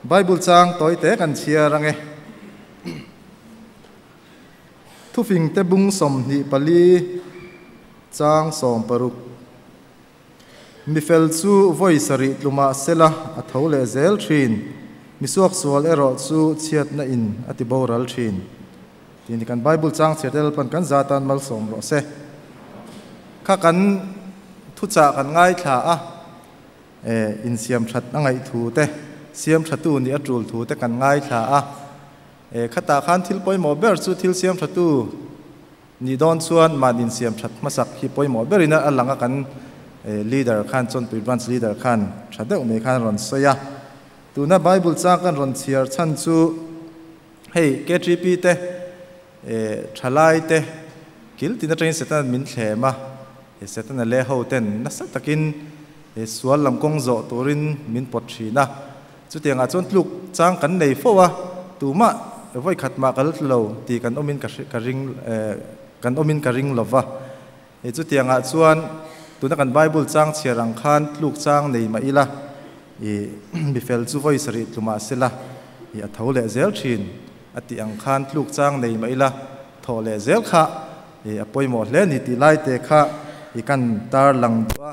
Bible chang tawi te kan chhiar ange. Thufing te bung 24 chang 16. Mi fel chu vawi sarih tlumah sela a tho leh zel thin. Mi suak sual erawh chu chhiatna in a ti boral thin. Tin kan Bible chang chhiar te Lalpan kan zatan malsawm rawh se. Kha kan thuchah kan ngaithla a, insiam that a ngaih thu te, siam thatu nih a tul thu te kan ngaithla a. Khatah khan thil pawimawh ber chu thil siam thatu Nih dawn chuan mahni insiam that hmasak hi pawimawh berin a lang a, kan leader khan Chawnpui Branch leader khan tha deuh mai khan a rawn sawi a. Tuna Bible chang kan rawn chhiar chhan chu hei KTP te thalai te kil tin atangin Setana min thlem a, Setana leh ho ten nasa takin sual lam kawng zawh turin min pawt thin a. Chutiangah chuan tluk chang kan nei fo a, tumah vawi khat mah kal lo tih kan awmin ka ka ring kan awmin ka ring lo va. Chutiangah chuan tuna kan Bible chang chhiar ang khan tluk chang nei mah ila, i mi fel chu vawi sarih tlu mah sela, i a tho leh zel thin a tih ang khan tluk chang nei mah ila thawh leh zel kha i a pawimawh hle ni tih lai te kha i kan tarlang duh a.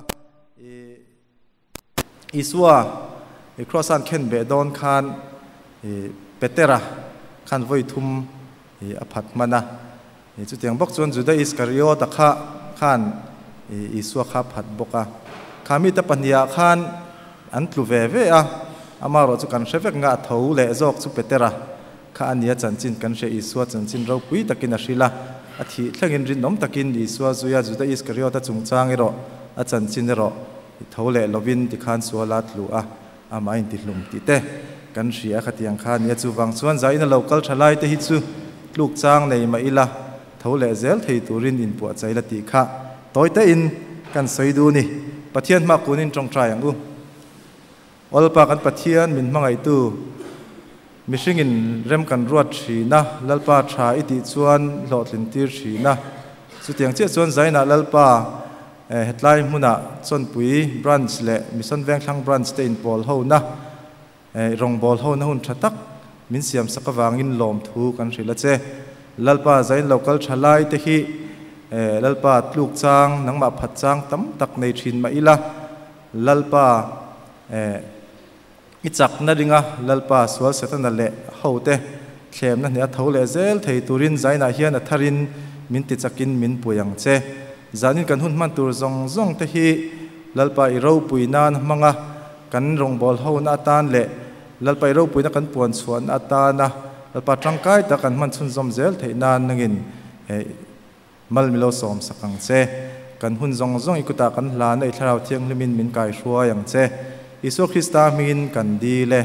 I Isua i Kross-a'n khen beh dawn khan i Petera khan vawi thum i a phat hman a. I chutiang bawk chuan Juda Iskariota kha khan i Isua kha a phat bawk a. Kha mite pahnihah khan an tlu ve ve a, amaherawh chu kan hre vek nga a tho leh zawk chu Petera kha a nia chanchin kan hria Isua chanchin ropui takin a hrilh a, a thih thlengin rinawm takin Isua zuia Juda Iskariota chungchang erawh a chanchin erawh I tho leh lovin tikhan sual a tlu a, amah in tihlum tih te kan hria khatiang kha nia. Chuvang chuan zain a lo kal tha lai te hi chu tluk chang nei mah ila tho leh zel thei turin inpuahchai la tih kha tawi te in kan sawi duh ni. Pathian hma kunin tawngtai ang u. Awlpa kan Pathian min hmangaihtu mihringin rem kan ruat thin a, Lalpa tha i tih chuan hlawhtlin tir thin a. Chutiang chiah chuan Zainah Lalpa hetlai hmunah Chawnpui Branch leh Mission Vengthlang Branch te inpawl hona, rawngbâwl hona hun tha tak min siamsak avangin lawmthu kan hrilh a che. Lalpa Zain lo kal tha lai te hi Lalpa tluk chang, nangmah phat chang tam tak nei thin mah ila, Lalpa eh i chakna ringa Lalpa sual Setana leh hote thlemna hne a tho leh zel thei turin zainah hian a tharin min ti chakin min pui ang che. Zanin kan hun hman tur zawng zawng te hi Lalpa i ropui nan hmanga kan rawngbâwl hona atan leh Lalpa i ropuina kan puan chhuahna atana Lalpa tangkai tak kan hman chhunzawm zel theih nan nangin eh Mal milo sawmsak ang che. Kan hun zawng zawng i kutah kan hlan a, i Thlarau Thianghlimin min kaihruai ang che. Isua Krista hmingin kan dil e.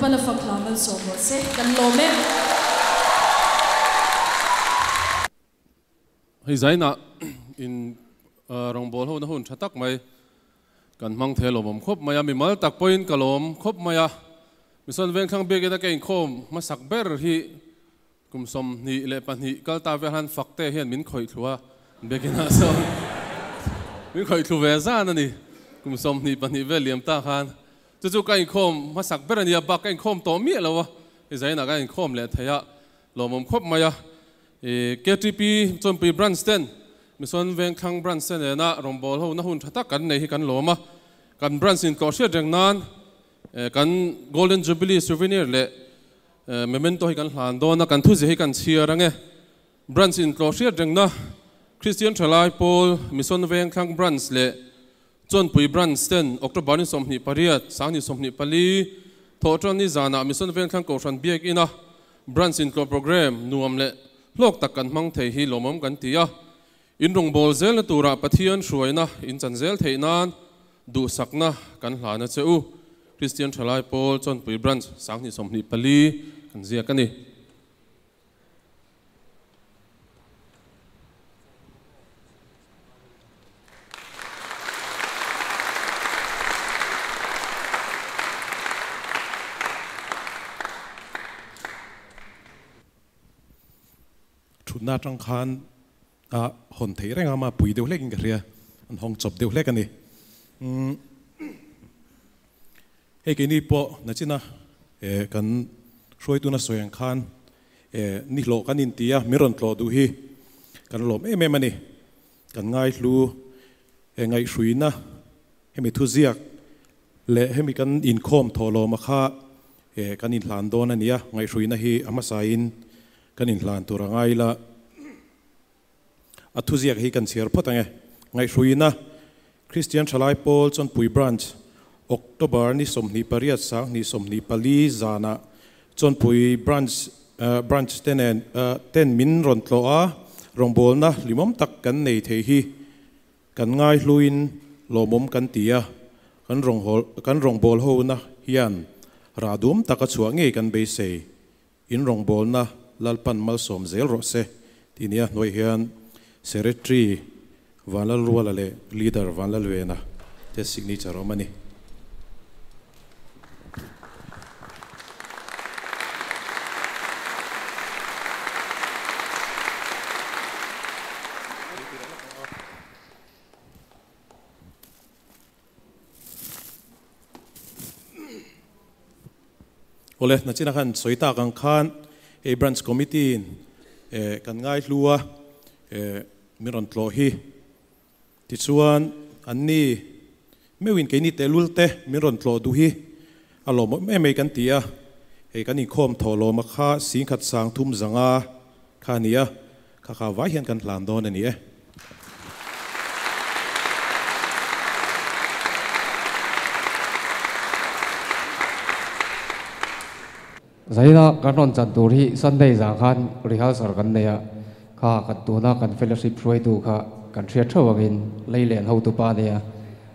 Lalpan a fak hla malsawm rawh se. Kan lawm e. Hei zainah in rawngbawl ho na hun tha tak mai kan hmang thei lawmawm khawp mai a, mimal tak pawhin ka lawm khawp mai a, Mission Vengthlang biakin a ka inkhawm hmasak ber hi kum 22 kal ta vel han fakte hian min khawih thlu a, biakinah sawn min khawih thlu ve zan a ni, kum 22 vel liam ta khan chu chu ka inkhawm hmasak ber a nia, bak ka inkhawm tawh miah lo a, hei zainah ka inkhawm leh thei a, lawmawm khawp mai a. KTP Chawnpui Branch ten Mission Vengthlang Branch te nena rawngbâwl ho na hun tha tak kan nei hi kan lawm a, kan branch in tlawh hriat reng nan kan Golden Jubilee Souvenir leh Memento hi kan hlan dawn a, kan thuzia hi kan chhiar ang e. Branch in tlawh hriat rengna Kristian Thalai Pawl Mission Vengthlang Branch leh Chawnpui Branch ten October ni 28, Sangni 24, Thawhṭan ni zanah Mission Vengthlang Kohhran Biak Ina Branch intlawh Programme nuam leh hlawk tak kan hmang thei hi lawmawm kan ti a. In rawngbâwl zelna turah Pathian hruaina in chan zel theih nan duhsakna kan hlan a che u. Kristian Thalai Pawl Chawnpui Branch Sangni 24 kan ziak a ni. Thutna atang khan a hawn theih reng a, ama pui deuh hlekin ka hria, an hawng chawp deuh hlek a ni. Hei keini pawh nachina kan hruaituna sawi ang khan ni hlawh kan inti a, min rawn tlawh duh hi kan lawm em em a ni. Kan ngaihlu ngaihhruina hemi thuziak leh hemi kan inkhawm thawhlawma kha kan inhlan dawn a ni a, ngaihhruina hi a hmasain kan inhlan tur a ngai la. A thuziak hi kan chhiar phawt ang e. Ngaihhruina Kristian Thalai Pawl Chawnpui Branch October ni 28 sang ni 24 zanah Chawnpui Branch Branch te nen ten min rawn tlawh a, rawngbawlna hlimawm tak kan nei thei hi kan ngaihluin lawmawm kan ti a, kan kan rawngbâwl hona hian rah duam taka chhuah ngei kan beisei. In rawngbawlna Lalpan malsawm zel rawh se tih nia hnuai hian Secretary Vanlalruala leh Leader Vanlalvena te signature awm a ni. Awle, nachina khan sawi tak ang khan hei Branch Committee in kan ngaihlu a, min rawn tlawh hi. Tichuan, anni meuhin keini tehlul te min rawn tlawh duh hi a lawmawm em mai kan ti a, hei kan inkhawm thawh lawma kha singkhat sang thum zanga kha a ni a, kha kha vai hian kan hlan dawn a ni e. Zaina kan rawn chan tur hi Sunday zan khan rehearsal kan nei a, kha kan tuna kan fellowship hruaitu kha kan hriat theuh angin lei len hotu pa a nia.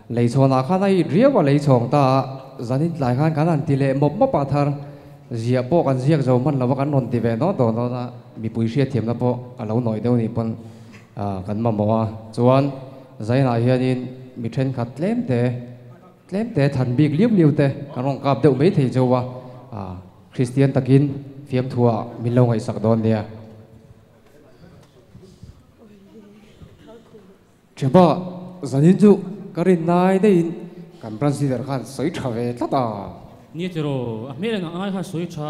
Lei chhawnah khan a it riau a lei chhawng ta a, zanin tlai khan kan han ti leh mawp mawp a thar ziah pawh kan ziak zo hman lo a kan rawn ti ve dawn dawn dawn a, mipui hriatthiamna pawh a lo nawi deuh ni pawn kan mamawh a. Chuan zainah hianin mi thenkhat tlem te tlem te than bik liu liu te kan rawn kap deuh mai thei chauh a, Kristian takin fiamthuah min lo ngaihsak dawn nia. Thianpa, zanin chu ka rin nai daihin kan branch leader khan sawi tha ve tlat a. Nia tiraw, a hmel engah ngai khan sawi tha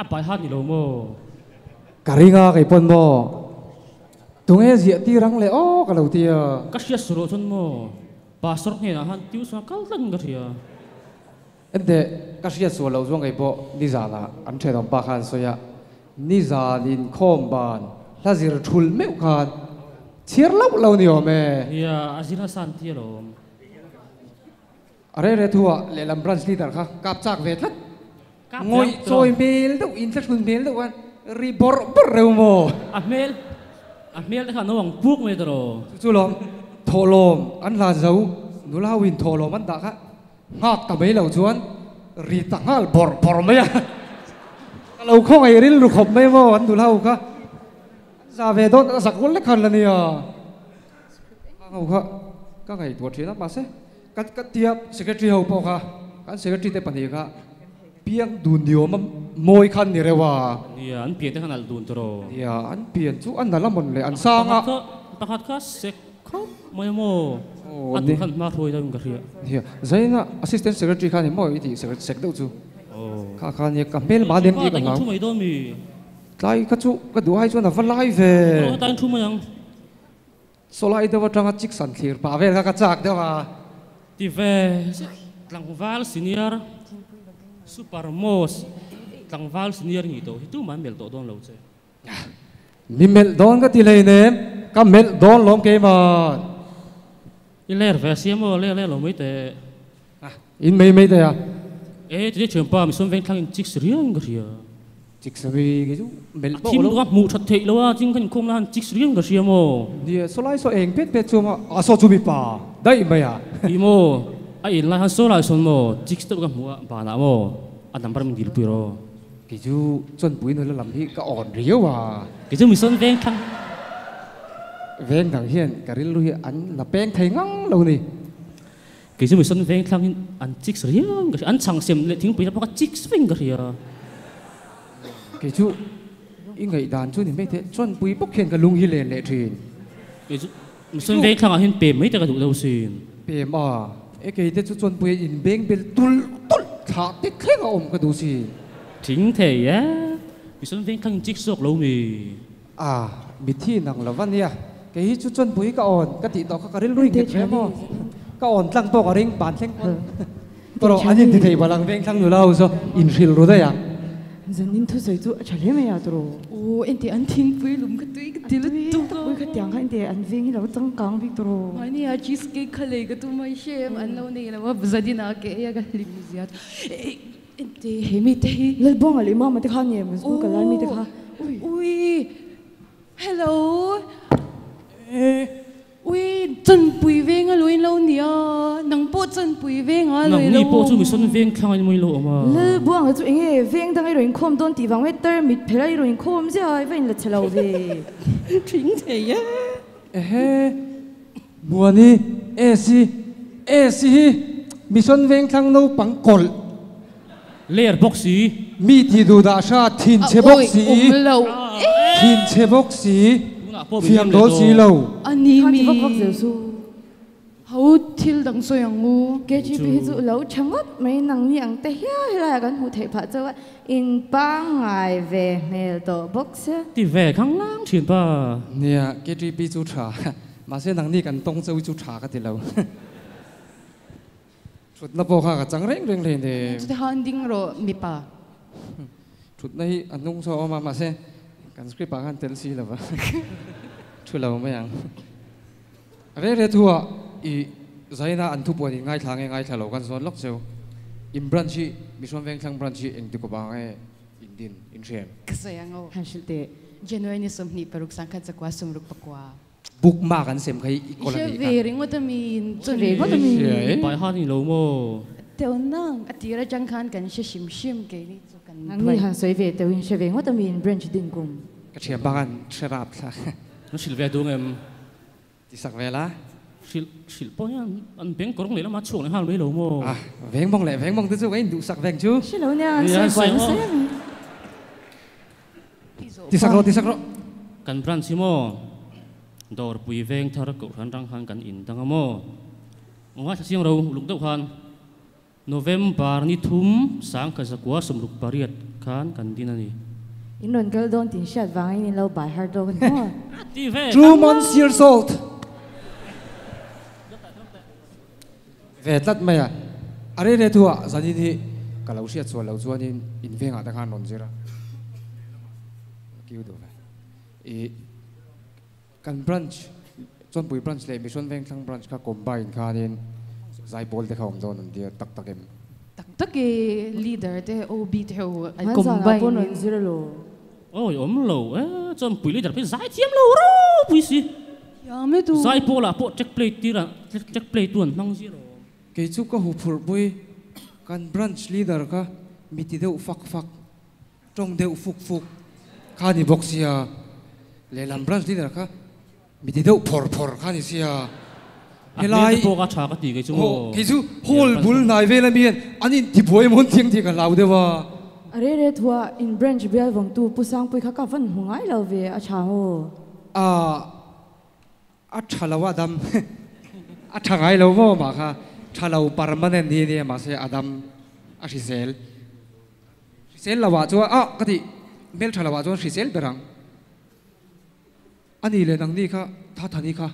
a bai hat ni lo maw? Ka ring a kei pawn maw? Tunge ziah tir ang le aw ka lo ti a. Ka hriat suh rawh chuan maw? Pastor hnenah khan tuition a kal tlat in ka hria. Enteh, ka hriat sual loh chuan kei pawh nizanah an thenawm pa khan sawi a, nizan inkhawm ban hla zir thul meuh khan chhiar loh lo ni awm e. Nia, a zir nasa an ti alawm. A reh reh thu ah lehlam branch leader kha kap chak ve tlat. Ngawih chawi hmel deuh, inthlahrun hmel deuh khan ri bawrh bawrh reuh maw? A hmel, a hmel te kha a naupang puk mai tawh. Chu chu lawm, thawhlawm an hlan zo, nula ho in thawhlawm an dah kha nghak ta mai lo chuan Ri ta nghal bawrh bawrh mai a. Ka lo khawngaih rilru khawp mai maw an nula ho kha. An za ve dawn a zak rual lek khan la nia. Khang ho kha ka ngaihtuah thin a mahse ka ka tia secretary ho pawh kha kan secretary te pahnih kha piang dun ni awm a mawi khan ni reuh a. Nia an pian te khan alh dun tawh. Nia an pian chu a nalh a mawn le an sang a. Pakhat kha sek khawp mai maw a duh khan hma hruai deuhin ka hria. Nia zaina assistant secretary kha ni maw i tih sek deuh chu kha kha nia ka hmel mah lem tih ka hlau. Thu mai dawn mi. Tlai kha chu ka duh ai chuan a va lai ve. Tlai thu mai ang. Sawlai deuh atanga chik san thlir pah vel kha ka chak deuh a. Ti ve tlangval senior super most tlangval senior nih tawh hi tumah an melh tawh dawn lo che. Mi melh dawn ka ti hleinem, ka melh dawn lawm keimah. I ler ve sia maw, ler ler lo mai teh. In mei mei teh a. E tih thianpa misuan veng thlang in chicks riau in ka hria. Chicks ri khi chu melh pawh lo. A thim duh a hmuh that theih lo a, ching khan inkhawm la han chicks riau in ka hria maw. Nia, saw lai saw eng pet pet chu a, a saw chu mipa daih mai a. Ih maw, a in lai han saw lai sawn maw chicks deuh ka hmuh a, banah maw a number min dil pui rawh. Kei chu Chawnpui nula lam hi ka awn riau a. Kei chu Mission veng thlang. Veng dang hian ka rilru hi an la peng thei ngang lo ni. Kei chu Mission veng thlang hi an chicks riau in ka hria. An chhang sem leh thingpui la pawh kha chicks veng ka hria. Kei chu i ngaihdan chu ni mai the Chawnpui bawk hian ka lung hi len leh thin. Kei chu Mission veng thlangah hian pem mai te ka duh deuh sin. Pem a, e kei te chu Chawnpui a inbeng bel tulh tulh thlah te thleng a awm ka duh sin. Thing thei e, Mission veng thlang in chik zawk lo mi. A, mithi nang lo va nia, kei hi chu Chawnpui ka awn ka tih tawh kha ka rilru nghet ve maw? Ka awn tlang pawh ka ring ban thleng pawn. Pawh an inti thei balang veng thlang nula ho chu inhrilh ru daih ang. Zanin thusawi chu a tha hle mai a tawrh. Aw ente an thingpui lum ka tui ka ti lutuk a. Ui khatiang kha ente an veng hi lo changkang bik tawrh. Mahni a cheese cake kha lei ka tum a i hre em an lo nei lo a zanin ah ke ei a ka hlim zia chu ente he mi te hi. Lalbuanga leh Mama te kha nge maw school kal lai mi te kha. Ui hello. Ui, Chanpui veng a lo in lo nia, nang pawh Chanpui veng a lo i lo. Nangni pawh chu Mission veng thlang a in lo awm a. Lalbuanga chu enge veng dang i rawn inkhawm dawn tih vang mai tarmit phelh a i rawn inkhawm ziah a, i va inla chhe lo ve. Thing thei e. Ehe, Muani, Esi, Esi hi Mission veng thlang naupang kawlh. Ler bawk si. Mi ti duh dah hra thin chhe bawk si. Thin chhe bawk si. Fiam dawl si lo. A ni mi. Kha ti vak vak zel su. Ho thil dang sawi ang u. KGP hi chu lo tha ngawt mai nangni ang te hial helaiah kan hmuh theih phah chauh a, in pangngai ve hmel tawh bawk sia. Ti ve khanglang thin pa. Nia, KGP chu tha. Mahse nangni kan tawng chauh hi chu tha ka ti lo. Thutna pawh kha ka chang reng reng hlei nem. Chutah khan ding rawh mipa. Thutna hi a hnung saw awm a mahse kan script ah khan tel si lo va thu lo mai ang. Re re thu ah i zaina an thupuan in ngaithla nge ngaithla lo kan zawn lawk cheu. In branch hi Mihrawn Vengthlang branch hi engti kawp ah nge in din in hriam. Ka sawi ang aw. Han hrilh teh. January ni 26 sangkhat zakua 64. Book mark an sem kha hi i kawl a nih kha. I hre ve ringawt a mi in chuan ve ngawt a mi. Pai han i lo maw? Teuh nang a tir atang khan kan hre hrim hrim keini chu kan Nang ni han sawi ve teuh in hre ve ngawt a mi in branch din kum. Ka thiam bak an hre rap thla. An hrilh ve duh ngem? Ti sak ve la. Hrilh hrilh pawh hian an beng kawrng leh lama chhuak leh nghal mai lo maw? Ah veng mawng leh veng mawng te chu ka induh sak veng chu. Hre lo nia an sawi buai nasa em. Ti sak rawh ti sak rawh. Kan branch hi maw Dawrpui veng thar kohhran rang khan kan in dang a maw? Ngaithla chiang ro uluk deuh khan November ni thum sangkhat zakua 68 khan kan din a ni. In rawn kal dawn tih hriat vangin in lo bai har dawn a ni maw? Ti ve Two months years old. Ve tlat mai a. A rei rei thu ah zanin hi ka lo hriat sual lo chuanin in vengah te khan rawn zir a. Kiu duh ve. I kan branch Chawnpui branch leh Mission Vengthlang branch kha combine khanin zaipawl te kha awm dawn an tia tak tak em? Tak tak e, leader te OB te ho an Hmanzan ah combine pawn rawn in. zir alo. Awi awm lo e, Chawnpui leader pawh hi zaithiam lo ropui si. Thiam e tu. Zaipawl ah pawh check plate tir ah check plate tu an hmang zir awm. Kei chu ka huphurh pui. Kan branch leader kha mi ti deuh fak fak, tawng deuh fuk fuk kha ni bawk sia, lehlam branch leader kha mi ti deuh phawr phawr kha ni sia. Helai pawh ka tha ka ti kei chu maw. Kei chu hall bul hnai vel ami hian an intibuai mawn thiang tih ka hlau deuh a. A re re thua in branch bial vawngtu Pu Sangpui kha ka van hmu ngai lo ve a tha maw? A a tha lo a dam a tha ngai lo maw mah kha tha lo permanent hi nia mahse a dam a hrisel hrisel lo ah chuan ah ka tih hmel tha lo ah chuan hrisel ber ang. A ni leh nangni kha Thathani kha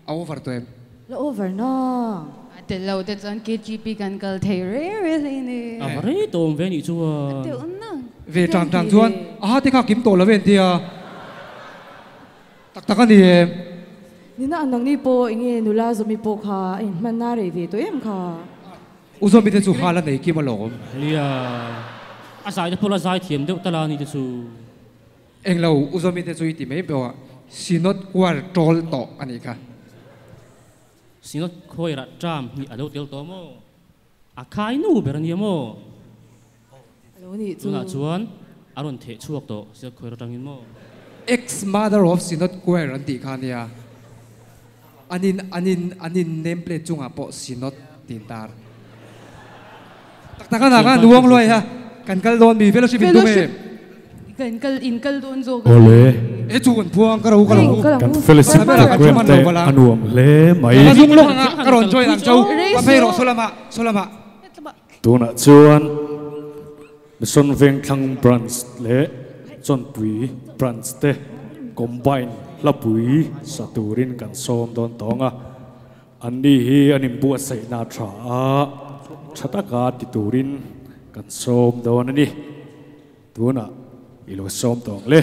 a over tawh em? La over nang. A tel lo te chuan KGP kan kal thei re re hle ni. A va rei tawh awm ve nih chu a. A teuh nang. Ve tang tang chuan aha te kha kim tawh lo em tia tak tak a ni em? Nina ang nangni pawh enge nula Zawmi pawh kha a inhmanna rei ve tawh em kha? U Zawmi te chu hal a nei kim alawm. Nia, a zai te pawh la zai thiam deuh ta la ni te chu. Englo U Zawmi te chu i ti mai bawk a, Synod Choir tawl tawh a nih kha. Synod Choir ah term hnih a lo tel tawh maw? A khai nu ber a nia maw? A lo nih chu. Tunah chuan a rawn theh chhuak tawh Synod Choir atangin maw? Ex Mother of Synod Choir an tih kha a nia. An in an in an in name plate chungah pawh Synod tih an tar. Tak tak a nak a, nuang luai ha, kan kal dawn mi fellowship in tum em? Kan kal in kal dawn zawk a. Awle. E chu kan phuang ka ro ka lo. Kan fellowship program te a nuam hle mai. Ka zung lawk anga ka rawn join ang chau. Va phei rawh sawlama sawlama. Tunah chuan Mission Vengthlang Branch leh Chawnpui Branch te combine hlapui sa turin kan sawm dawn tawng a. Anni hi an inbuatsaihna tha a, tha taka ti turin kan sawm dawn a ni. Tunah i lo sawm tawh ang le.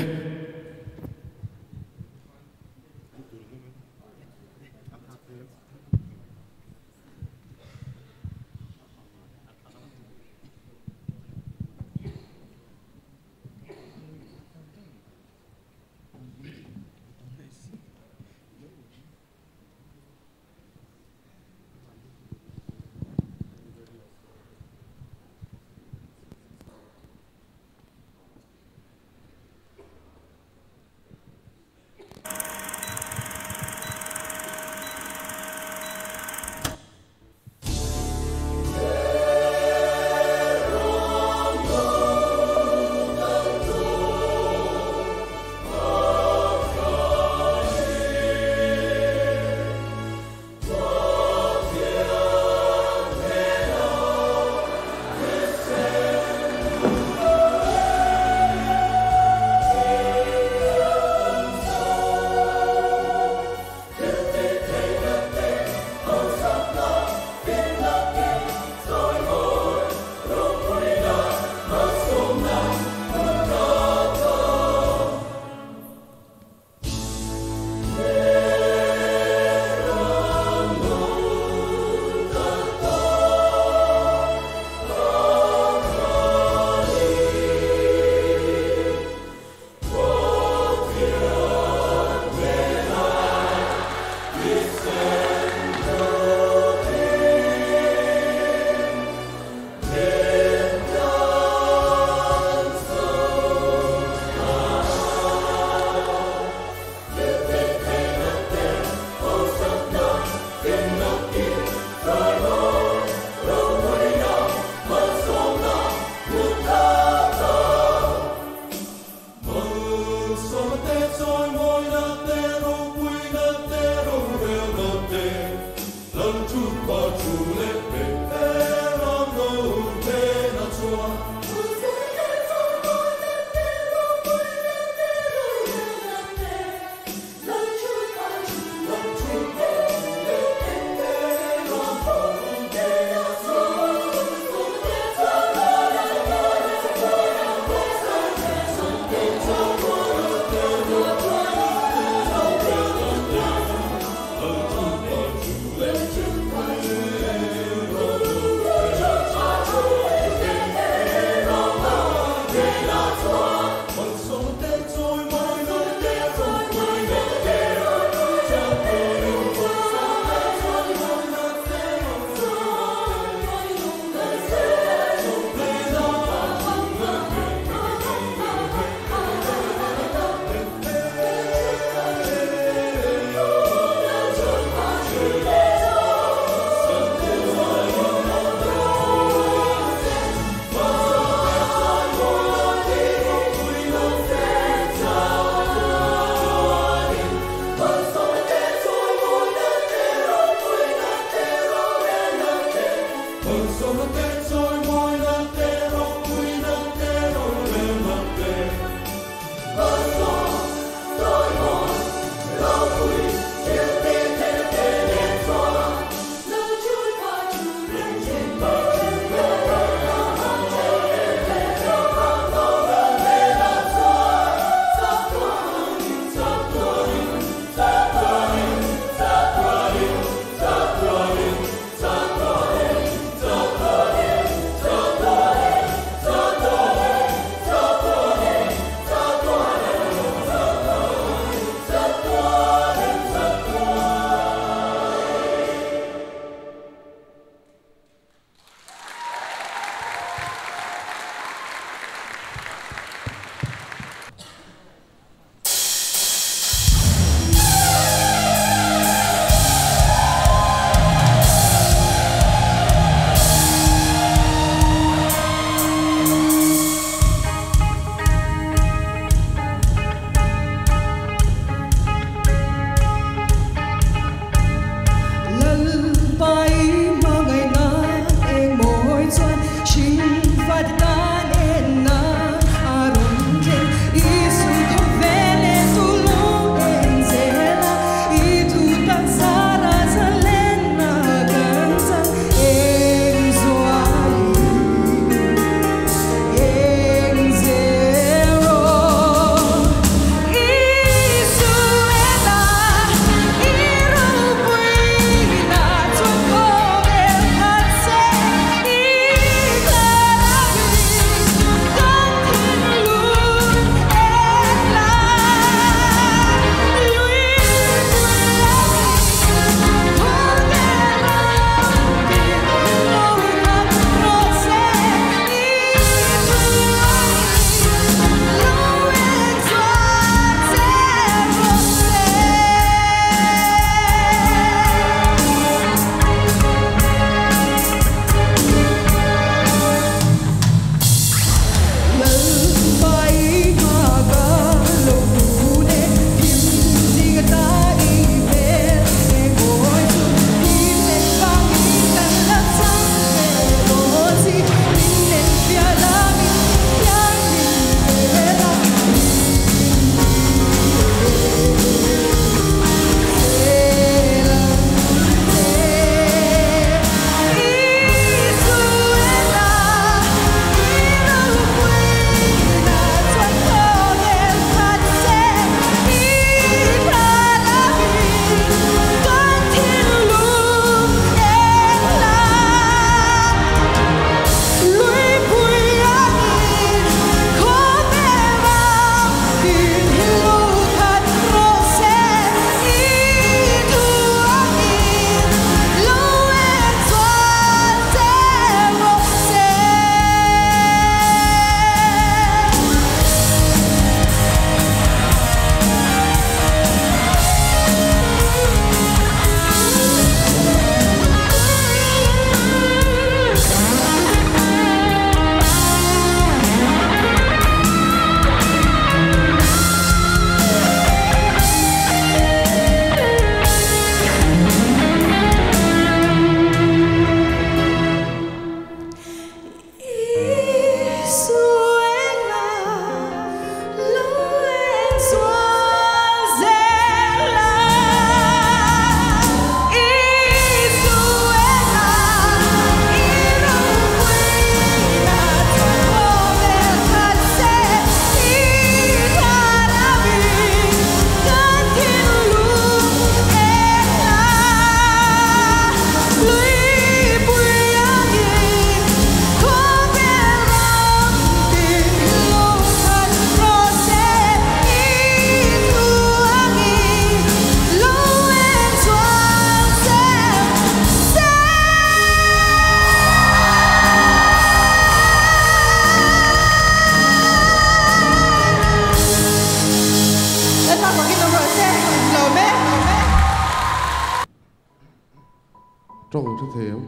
Tawng hre thei em?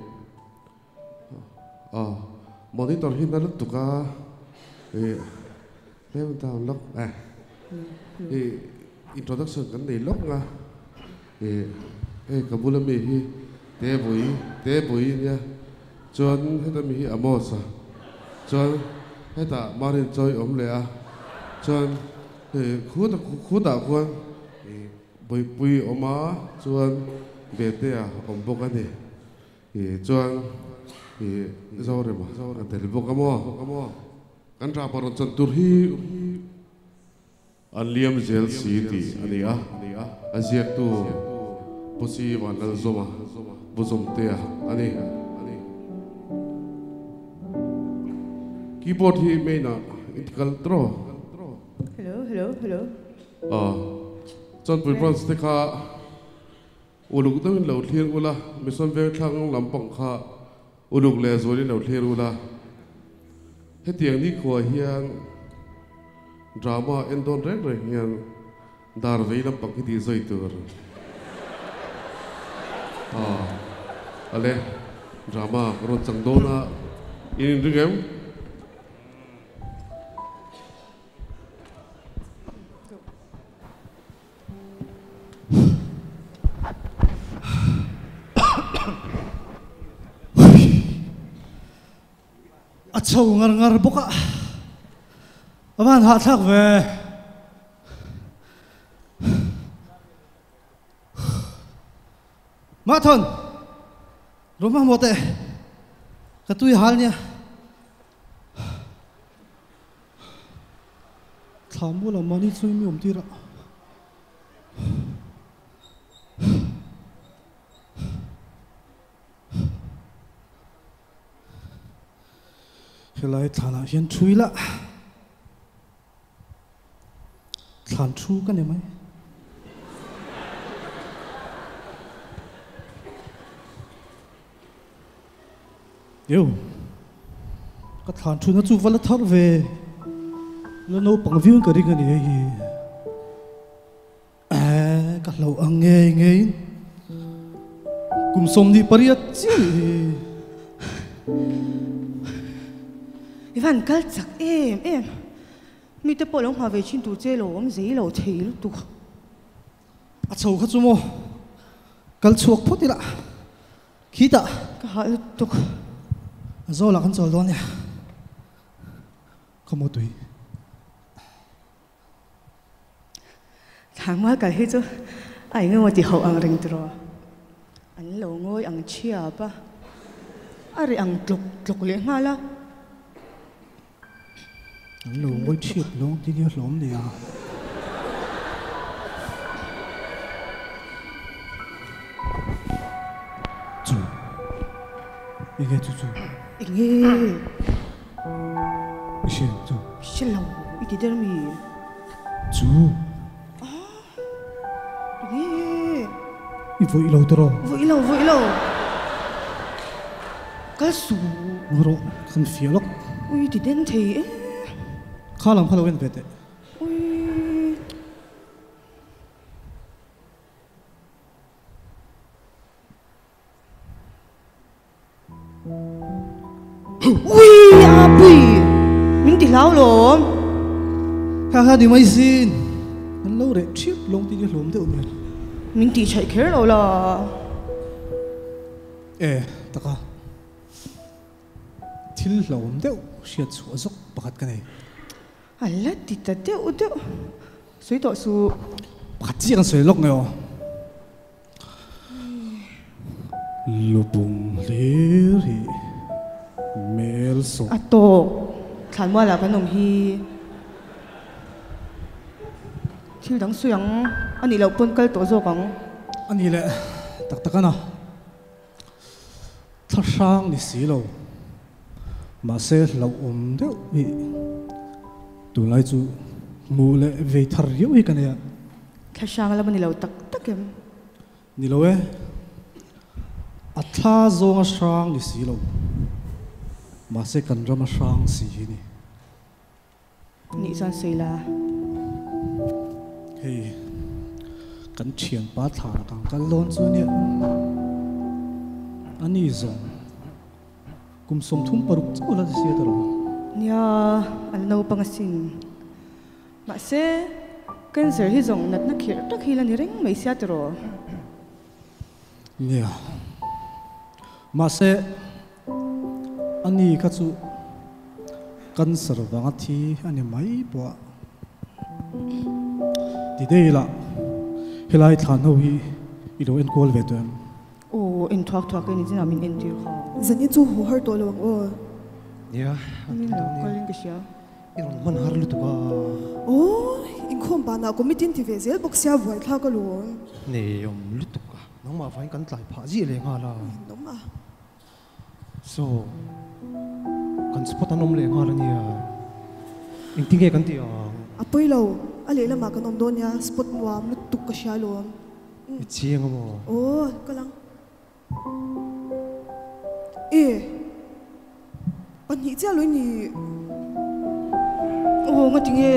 Aw, monitor hi na lutuk a, ih tlem down lawk e. Ih introduction kan nei lawk nga, ih hei ka bula mi hi Tebui, Tebui nia, chuan heta mi hi Amos a, chuan hetah Marin chawi awm leh a, chuan ih khutah khutah khuan ih Bawihpui awm a, chuan Betea awm bawk a ni. Ih chuan ih Zorema a tel bawk a maw? Kan drama rawn chan tur hi an liam zel si tih a ni a, a ziaktu Pu Si Vanlalzawma Bu Zawmtea a ni. Keyboard hi main ah i ti kal tawh. Hello, hello, hello. Aw, Chawnpui branch te kha uluk deuhin lo thlir ula, Mission Vengthlang lampang kha uluk leh zualin lo thlir ula. Hetiang nikhua hian drama en dawn reng reng hian dar vei lampang hi tih zawi tur. Aw, ale, drama ka rawn chang dawn a, in inring em? A chho ngar ngar bawk a, a van hahthlak ve. Mahthawn, Roma hmuh teh, ka tui hal nia. Thla mual a mahni chungin mi awm tir a. Helai thlanah hian thu ila thlan thu ka ni mai. Eo, ka thlan thuna chu va la thar ve, la naupang viau in ka ring a ni hei hi. Eeh, ka hlauh ang ngei ngeiin kum 28 chiah nih hi. I van kal chak em em, mite pawh lo nghah ve thin tur che lo awm zei lo thei lutuk. A chho kha chu maw, kal chhuak phawt ila. Khitah. Ka hah lutuk. A zawlah kan chawl dawn nia. Khaw maw tui. Thlangmual kal hi chu a eng emaw ti hauh ang reng tiraw. An lo ngawi ang thiap a. A reh ang tlawk tlawk leh nghal a. An lo ngawi thiap lawng ti nia hlawm nia. Chu. Enge chu chu? Enge? I hria em chu? Hre lo, i ti der mi? Chu. Ah, enge? I vawih lo tawh. Vawih lo, vawih lo. Kal su. Ngaw rawh, kan fiah lawk. Ui, ti den thei e. Kha lam kha lo en ve teh. Ui. Ui, a pui. Min ti hlau lawm. Kha kha ni mai sin. Kan lo reh thiap lawng ti ni hlawm deuh nen. Min tih theih kher lo la. E, taka. Thil hlauhawm deuh hriat chhuah zawk pakhat ka nei. A la ti ta deuh deuh. Sawi tawh suh. Pakhat chiah kan sawi lawk nge aw. Lubung hlir hi mel sawh. A tawk. Thlanmualah kan awm hi. Thil dang sawi ang. A nih loh pawn kal tawh zawk ang. A nih leh tak tak a na. Thla hrang ni si lo. Mahse hlauhawm deuh hi tunlai chu hmuh leh vei thar riau hi ka nei a. Thla hrang lam a ni lo tak tak em? Ni lo e. A thla zawnga hrang ni si lo. Mahse kan rama hrang si hi ni. Nih chuan sawi la. Hei kan thianpa thlan a kang kal dawn chu nia. Ani zawng kum 36 chauh la sia ta lo. Nia, a la naupang asin. Mahse, cancer hi zawng natna khirh tak hi la ni reng mai sia tiraw? Nia. Mahse, ani kha chu cancer vanga thi a ni mai pawh a ti daih la, helai thlan ho hi i lo enkual ve tawh em? Aw, en thuak thuak e ni chinah min entir kha. Zani chu haw har tawh lo ang aw. Nia, a Min lo kal in ka hria. I rawn hman har lutuk a. Aw, inkhawm banah committee in ti ve zel bawk sia buaithlak alawm. Nei awm lutuk a, nangmah vangin kan tlai phah zih leh nghal a. Ninawm a. So, kan spot an awm leh nghal a nia. Engtin nge kan tih ang? A pawi lo, a lehlamah kan awm dawn nia, spot nuam lutuk ka hria alawm. I chiang a maw? Aw, ka lang. E, pahnih chiah lo i ni. Aw, ngati nge?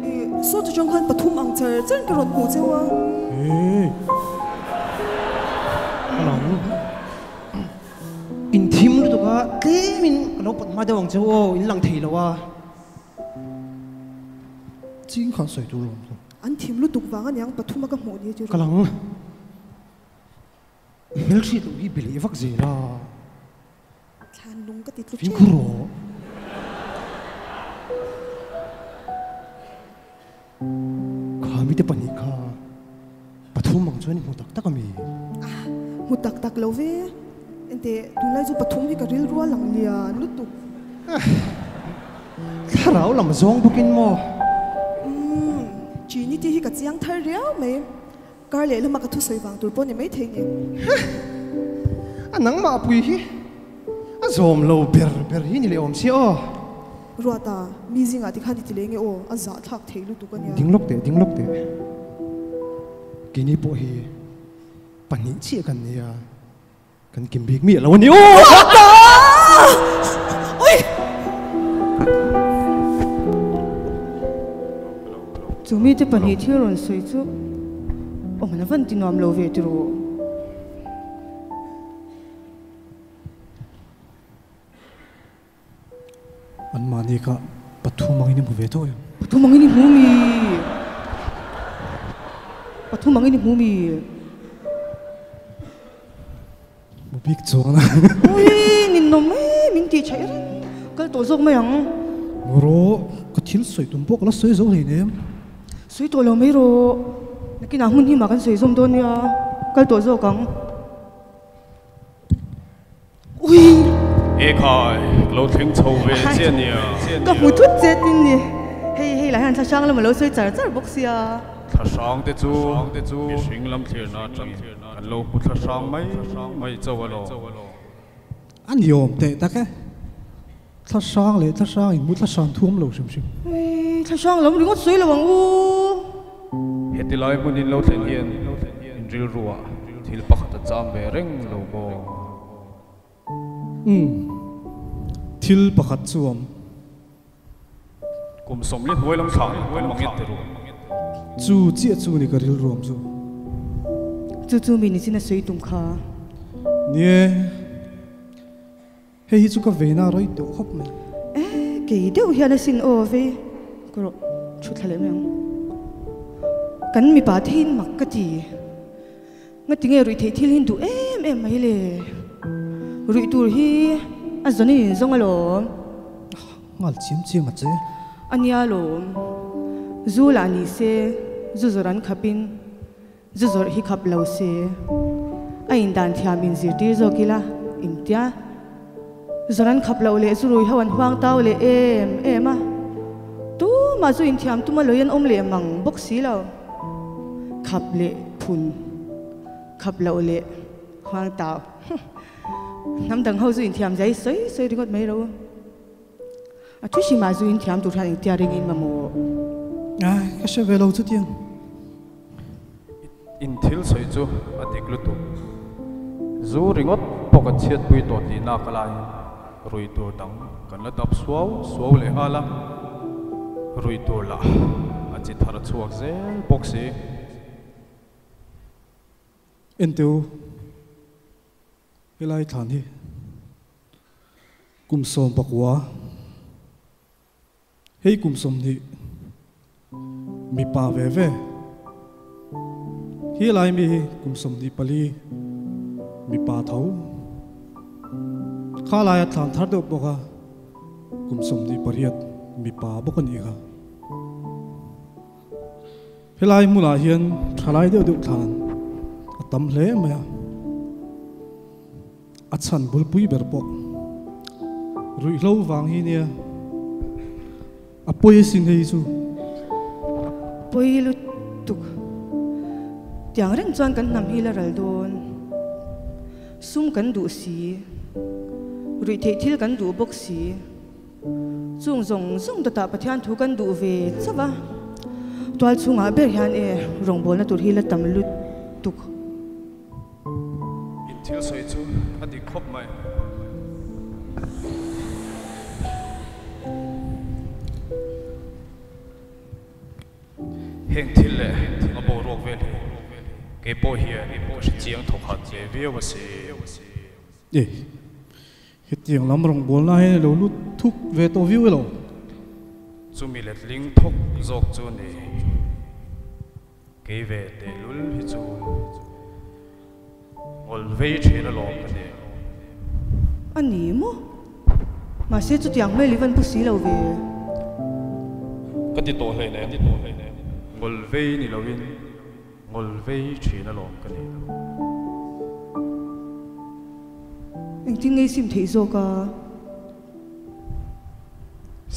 E, saw chu chang khan pathum ang char char in ka rawn hmuh cheu a. E, ka lang. In thim lutuk a, tlem in ka lo pawt hma deuh ang cheu aw, in lang thei lo a. Ching khan sawi tur awm lo. An thim lutuk vang aniang pathum a ka hmuh ni chu. Ka lang. Hmelhriat loh hi be leh vak zel a. Thlan lung ka ti tlu tep. Fimkhur rawh. Kha mite pahnih kha pathum ang chuan i hmu tak tak a mi? Ah, hmu tak tak lo ve. Enteh, tunlai chu pathum hi ka rilru a lang lian lutuk. Thlarau lam zawng bawkin maw? Umm, Trinity hi ka chiang thar riau mai. Kar lehlamah ka thusawi vang tur pawh ni maithei ni. Heh! A nangmah pui hi a zawm lo ber ber hi ni leh awm sia aw. Ruata, mi zingah tikhan i ti leh nge aw, a zahthlak thei lutuk a nia. Ding lawk teh, ding lawk teh. Keini pawh hi pahnih chiah kan nia. Kan kim bik miah lo a ni aw! Ui! Chu mite pahnih thil rawn sawi chu awm an van ti nuam lo ve tiraw? An mahni kha pathum angin i hmu ve tawh em? Pathum angin i hmu mi? Pathum angin i hmu mi? Hmu bik chuan a. Ui, ninawm e, min tih theih reng. Kal tawh zawk mai ang. Maw rawh, ka thil sawi tum pawh ka la sawi zo hleinem. Sawi tawh lo mai rawh. Nakinah hmun himah kan sawi zawm dawn nia. Kal tawh zawk ang. Ui! Ekhai, ka lo thleng chho ve che a nia. Ka hmu thut che tin ni. Hei hei lah hian thlahrang lam a lo sawi char char bawk sia. Thlahrang te chu mihring lam thlirna atangin kan lo hmu thlahrang mai mai chauh alawm. A ni awm teh tak e. Thlahrang leh thlahrang in hmu thlahrang thuam lo hrim hrim. Ui, thlahrang lam ringawt sawi lo ang u. Heti lai hmun in lo thlen hian in rilruah thil pakhat a cham ve reng lo maw? Umm, thil pakhat chu awm. Kum 40 hnuai lam thlah ang i ti ru. Chu chiah chu ni ka rilruam chu. Chu chu mi nichin a sawi tum kha. Nie. Hei hi chu ka veina a rawi tawh khawp mai. E, kei deuh hian asin aw vei ka rawh thu thla leh mai ang. Kan mipa te hian mak ka ti. Ngati nge ruih theih thil hi duh em em mai le. Ruih tur hi a zawn in inzawng alawm. Nghal chiam chiam a che. A nia alawm. Zu lah ni se, zu zawrh an khap in. Zu zawrh hi khap lo se, a indan thiam in zirtir zawk ila intia. Zawrh an khap loh leh zu rui ho an huang tau leh em em a, tumah zu inthiam tuma lawih an awm leh mang bawk si lo. Khap leh phun, khap loh leh huang tau. Hnam dang ho zu inthiam zai sawi sawi ringawt mai ro. A thu hrimah zu inthiam tur hian engtia ring in mamawh? Ai, ka hre ve lo chutiang. In thil sawi chu a dik lutuk. Zu ringawt pawh kan chhiatpui tawh tih nak alaiin rui tur dang kan la dap suau suau leh nghal a, rui tur lah a chi thar chhuak zel bawk si. Enteu. Helai thlan hi kum 19, hei kum 20, mipa ve ve. Hi lai mi hi kum 24, mipa tho. Kha laia thlan thar deuh bawk a, kum 28, mipa bawk a nih kha. Helai hmunah hian thalai deuh deuh thlan a tam hle mai a, a chhan bulpui ber pawh ruihhlo vang hi nia, a pawi sin hei chu. Pawi lutuk tiang reng chuan kan hnam hi la ral dawn, sum kan duh si, ruihtheih thil kan duh bawk si. Chung zawng zawng dawtah Pathian thu kan duh ve chauh a, tual chhungah ber hian e rawngbawlna tur hi la tam lutuk. In thil sawi chu a dik khawp mai. Heng thil leh a boruak vel hi kei pawh hian ka hre chiang thawkhat ve viau a si. E, hetiang lam rawngbawlna hian i lo lut thuk ve tawh viau elo? Chumi letling thawk zawk chu ni. Kei ve tehlul hi chu ngawl vei thin alawm ka ni. A ni maw? Mahse chutiang hmel i van pu si lo ve. Ka ti tawh hleinem, ngawl vei ni loin Ngawl vei thin alawm ka ni. Engtin nge i sim theih zawk a?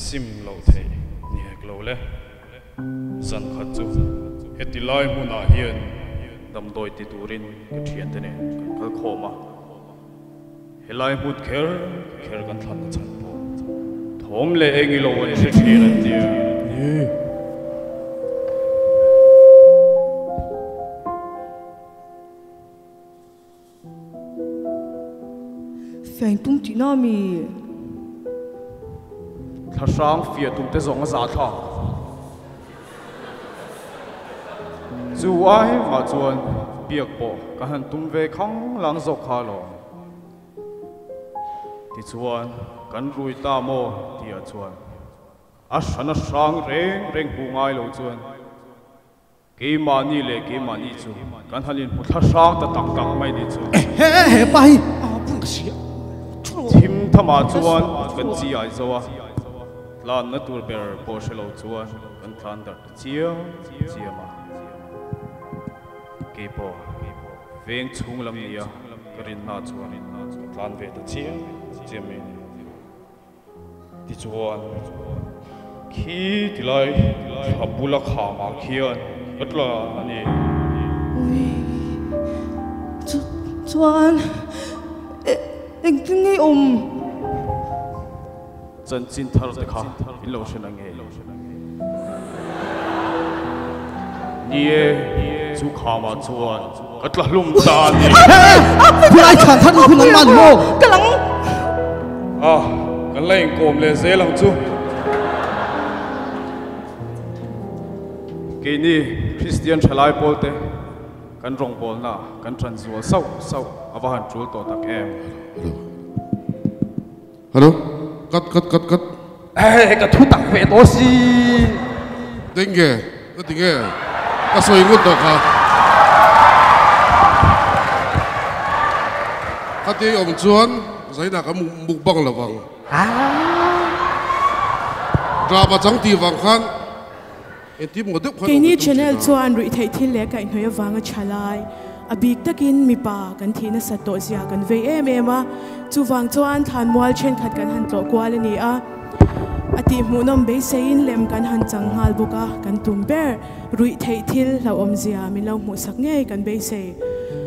Sim loh theih ni hek lo le. Zan khat chu heti lai hmunah hian damdawi ti turin ka thiante nen kan kal khawm a. Helai hmun kher kher kan thlan na chhan pawh thawm leh eng ilo an hre thin an ti a. Fiain tum tihna a mi? Thlahrang fiah tum te zawng a zah thlak. Chu ai mah chuan biak pawh ka han tum ve khang lang zawk kha alawm. Tichuan kan rui ta maw tihah chuan a hran a hrang reng reng hmuh ngai lo chuan keimahni leh keimahni chu kan han inhmu thla hrang ta tak tak mai ni chu. Thim thamah chuan kan chi ai zo a, tlanna tur ber pawh hre lo chuan kan tlan darh ta chiam chiam a. Keipawh veng chhung lam nia ka rinna chuan ka tlan ve ta chiam chiam mai a ni. Tichuan, khi tilai thla bula khamah khian ka tla a ni. Ui, chu chuan engtin nge i awm? Chanchin thar te kha in lo hre na nge? Ni e, chu khamah chuan ka tla hlum ta a ni. Khulai thlan thar hun ang man maw? Ka lang. A, kan la inkawm leh zel ang chu. Keini Kristian thalai pawlte kan rawngbawlna kan ṭan zual sauh sauh a va han ṭul tawh tak em? Hello, cut cut cut cut. Hei ka thu tak ve tawh si. Denge, ka ti nge? Ka sawi ngut tawh kha. Khati awm chuan zainah ka mukbang lo vang. Drama chang tih vang khan engtin maw deuh khan awm Keini ve tum thin channel a. chuan ruihtheih thil leh kaihhnawih avanga tha lai, a bik takin mipa kan thih nasat tawh zia kan vei em em a, chuvang chuan thlanmual thenkhat kan han tlawh kual a ni a, a tihhmuhnawm beiseiin lem kan han chang nghal bawk a, kan tum ber ruihtheih thil hlauhawm zia min lo hmuhsak ngei kan beisei.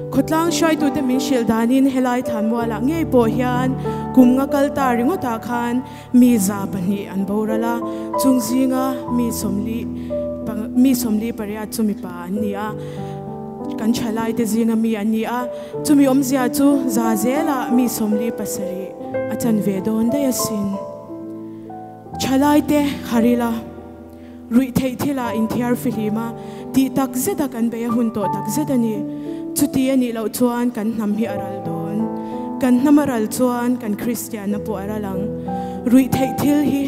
Khawtlang hruaitute min hrilh danin helai thlanmualah ngei pawh hian kum nga kal ta ringawtah khan Mi 200 an boral a, chung zinga mi sawmli mi 48 chu mipa an ni a, kan thalaite zinga mi an ni a, chumi awmzia chu za zelah mi 47 a chan ve dawn daih asin. Thalaite harila ruih theih thilah inthiar fihlim a, tih tak zeta kan bei a hun tawh tak zet a ni. Chuti a nih loh chuan kan hnam hi a ral dawn. Kan hnam a ral chuan kan Kristianna pawh a ral ang. Ruih theih thil hi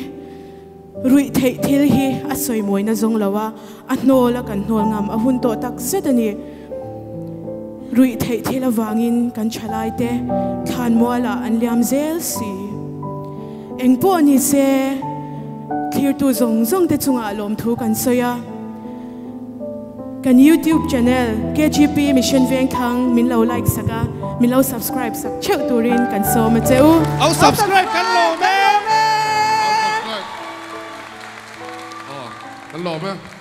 Ruih theih thil hi a sawimawina zawng lo a, a hnawl a kan hnawl ngam a hun tawh tak zet a ni. Ruih theih thil avangin kan thalaite thlanmualah an liam zel si. Eng pawh ni se, thlirtu zawng zawng te chungah lawmthu kan sawi a. Kan YouTube channel KGP Mission Vengthlang min lo like sak a, min lo subscribe sak theuh turin kan sawm a che u. Au subscribe kan lawm e. Kan lawm e.